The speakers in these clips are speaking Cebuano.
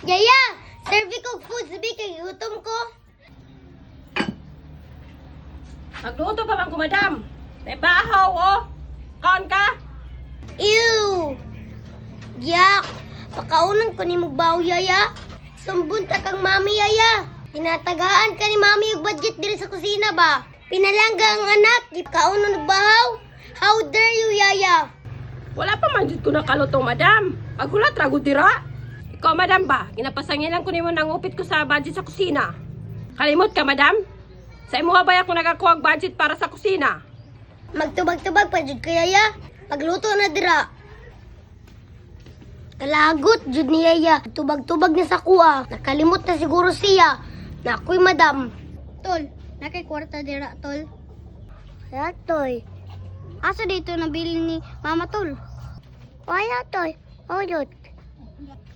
Yaya, serve ko food sabi kay gutom ko. Magluto pa man ko, madam. May bahaw, oh. Kaon ka? Ew! Yak! Pakaunan ko ni Mugbaw, Yaya. Sumbon ta kang mami, Yaya. Tinatagaan ka ni mami og budget diri sa kusina ba? Pinalangga ang anak, di kaunon og bahaw. How dare you, Yaya? Wala pa man jud ko nakaluto, madam. Paghulat ra gud dira. Ikaw, madam ba? Ginapasangilan ko nimo nang upit ko sa budget sa kusina. Kalimot ka, madam? Sa imuha ba ako nagakuha og budget para sa kusina? Magtubag-tubag pa jud ka, Yaya. Pagluto na dira. Kalagot jud ni Yaya. Tubag-tubag na sa kuha. Nakalimot na siguro siya. Na ako'y madam. Tol, nakay kwarta dira, tol. Wala, toy. Asa dito nabili ni Mama, tol? Wala, toy. Ulot.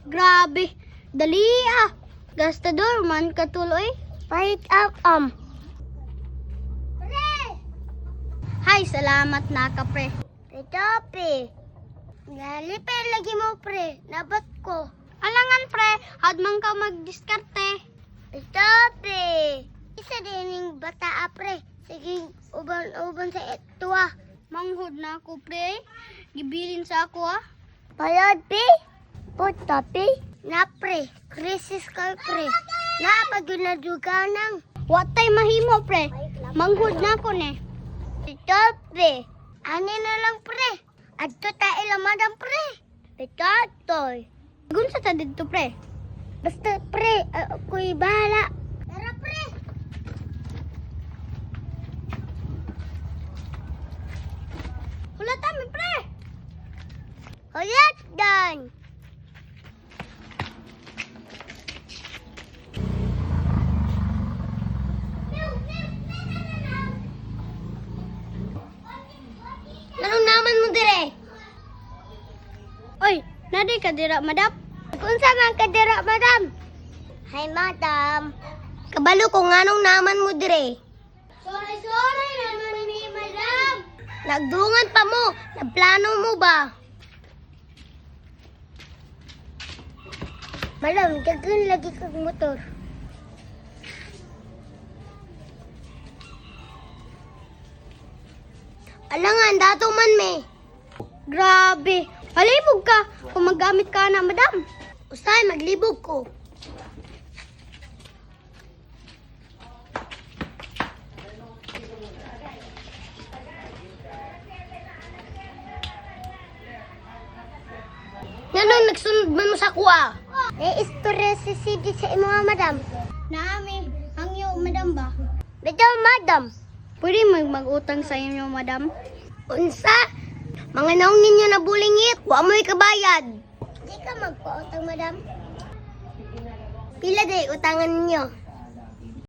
Grabe, dali ah. Gastador man ka, tol, oy. Palit up, Pre! Hay, salamat na ka, pre. Pitopi. Nalipay lagi mo, pre. Nabat ko. Alangan, pre, hadman ka magdiskarte. Pitopi. Isa din yung bata, ah, pre. Sige, uban-uban sa etua. Manghod na ako, pre. Gibilin sa ako, ah. Palod, pi? Puta, pi? Na, pre. Crisis ka, pre. Napag-unaduga nang. Watay mahimo, pre. Manghod na ako, ne. Pitopi. Ani na lang, pre. Adto ta ila, madam, pre. Pitotoy. Gunsa ta didto, pre? Basta, pre, ako'y bahala. Tara, pre. Hulata mi, pre. Hulat dan. Anong naman mo dire? Oy, nadi ka dira, madam. Unsa man ka dira, madam? Hi, madam. Kabalo ko nganong naman mo dire. Sorry, sorry naman ni madam. Nagdungan pa mo. Nagplano mo ba? Madam, gagawin lagi kag motor. Alangan, dato man me. Grabe, palibog ka kung maggamit ka na, madam. Usay, maglibog ko. Nganong nagsunod man mo sa kuha? Eh, istorya si CD sa imo nga, madam. Naami, hangyo, madam ba? Bitaw, madam. Pwede mag-utang sa inyo, madam? Unsa? Mga naong ninyo na bulingit, wa mo'y kabayad. Di ka magpautang, madam. Pila day utangan ninyo?